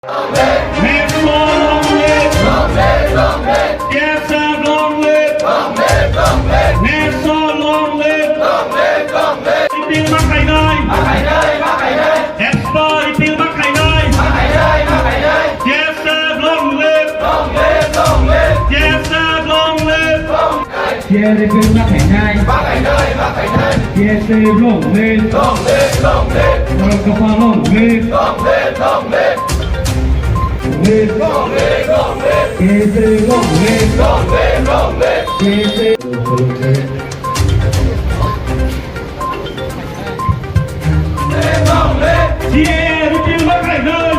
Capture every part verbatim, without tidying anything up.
Neso long live! T S F long live! Neso long live! Repeal ma khainai! Espa repeal ma khainai! T S F long live! T S F long live! T S F long live! T S F long live! Long live, long live! Borok kwcham long live! Long live, long live! Long live! Long live, long live! T S F long live! Long live, long live! T S F long live! C A A repeal ma khainai!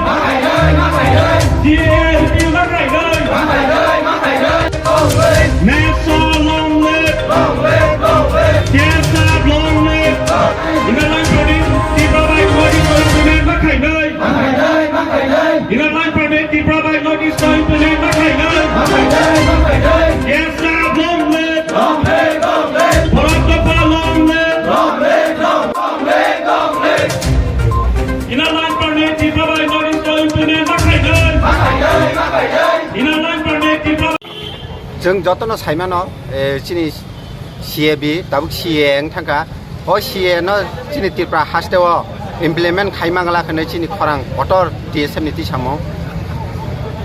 C A A repeal ma khainai! Neso long live! T S F long live! Inner Line Permit Tipra bai North East implement ma khainai! Inner Line Permit Tipra bai North East implement ma khainai! T S F long live! Borok kwcham long live! Inner Line Permit Tipra bai North East implement ma khainai! Inner Line Permit Tipra Chwng jotono saimano, eh, chini C A B, tabuk C A A wng thangkha. O C A A no chini Tripura haste o implement khai mangla hwnwi chini khorang kotor T S F ni tisamung.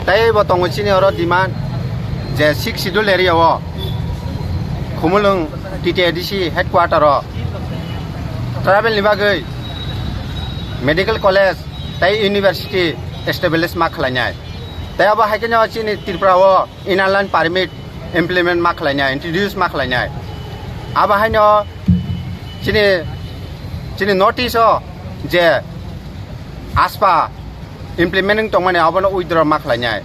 Tai bo tongo chini oro demand je Sixth Schedule area o Khumulwng T T A D C headquarter o tribal ni bagwi medical college tai university establish ma khlainai. Tai abo hai kheno chini Tripura o Inner Line Permit implement ma khlainai, introduce ma khlainai. Abo haino chini, chini North East o je aspa implement wng tongmani abono withdraw ma khlainai.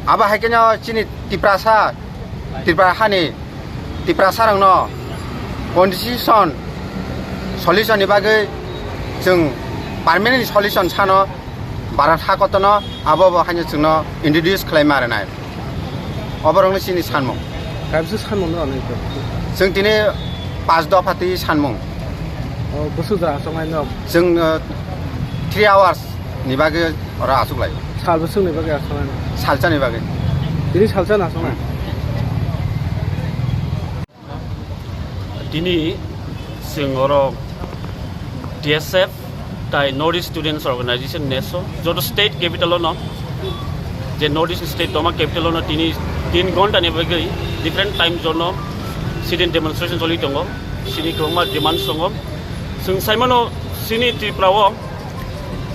Abo hai kheno chini Tiprasa, Tripura hani Tiprasa rokno constitution solution ni bagwi chwng permanent solution sano Bharat hakotono abo bo haino chwngno introduce khlai ma rwnai. Oborokno chini sanmung. Kaisa sanmung no nai to. Chwng tini pas dopha twi sanmung. O, bwswk da aswk nai no? Chwng, uh, three hours ni bagwi oro aswk lai. Sal bwswk ni bagwi aswk nai no? Salsa ni bagwi. Tini salsa na aswk nai? Tini chwng oro T S F tai North East Students Organization neso joto state capital ono je North East state toma capital ono tini tin ghonta ni bagwi different time zone o sit-in demonstration choli tongo. Chini kwbangma demand tongo. Chwng saimano chini Tripura o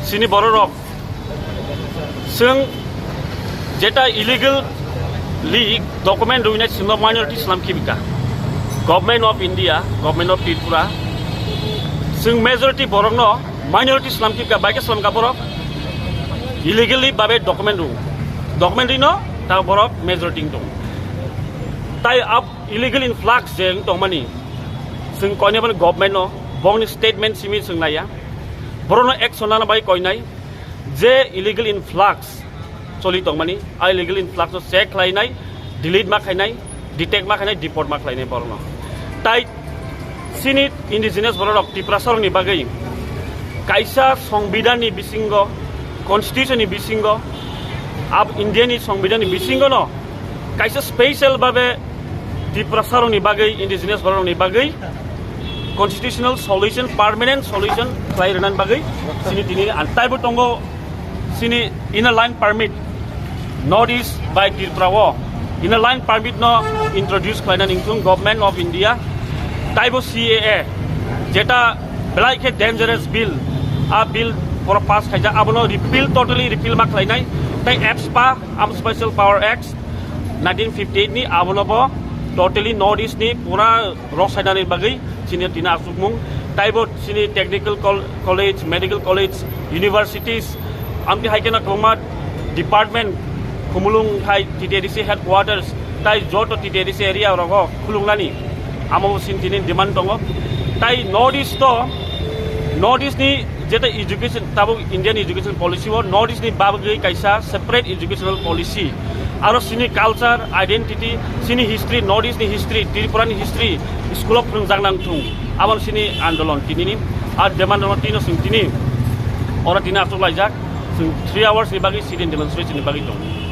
chini bororok Chwng jeta illegally document rwinai chwngno minority slam khibika. Government of India, Government of Tripura, chwng majority borokno minority slam khibika, bai khe slamka borok illegally babe document rw. Document rwino ta borok majority wng tong. Tai ab illegal influx je wng tongmani chwng koinai boni government no bongni statement simi chwng naiya. Borokno action lana bai koinai. Je illegal influx choli tongmani, a illegal influx no check khlainai, delete ma khainai, detect ma khainai, deport ma khlainai borokno. Tai chini indigenous bororok Tiprasarokni bagwi kaisa songbidhanni bisingo, constitution ni bisingo, ab India ni songbidhanni bisingo no kaisa special babe Tiprasarokni bagwi, indigenous bororokni bagwi constitutional solution, permanent solution khlai rwnani bagwi chini tini an taibo tongo chini Inner Line Permit North East bai Tripura o Inner Line Permit no introduce khlainani wngthung Government of India taibo C A A jeta belai khe dangerous bill, a bill pura pass khaijak abono repeal, totally repeal ma khlainai tei AFSPA, Armed Special Power Act nineteen fifty-eight ni abono bo totally North East ni pura rok sainani bagwi chini tini achukmung taibo chini technical col-, college, medical college, universities, amtwi hai kheno kwbangma department Khumulwng hai T T A D C headquarters tai joto T T A D C area rogo khuluknani amo bo chini tini demand tongo. Tai North East to, North East ni jeta education, tabuk Indian education policy o North East ni bagwi kaisa separate educational policy. Aro chini culture, identity, chini history, North East ni history, Tripura ni history, school o phwrwngjak nang thung. Abo chini andolon tini ni, ar demand no tino chwng tini oro tini achuk laijak. Chwng three hours ni bagwi sit-in demonstration ni bagwi tong.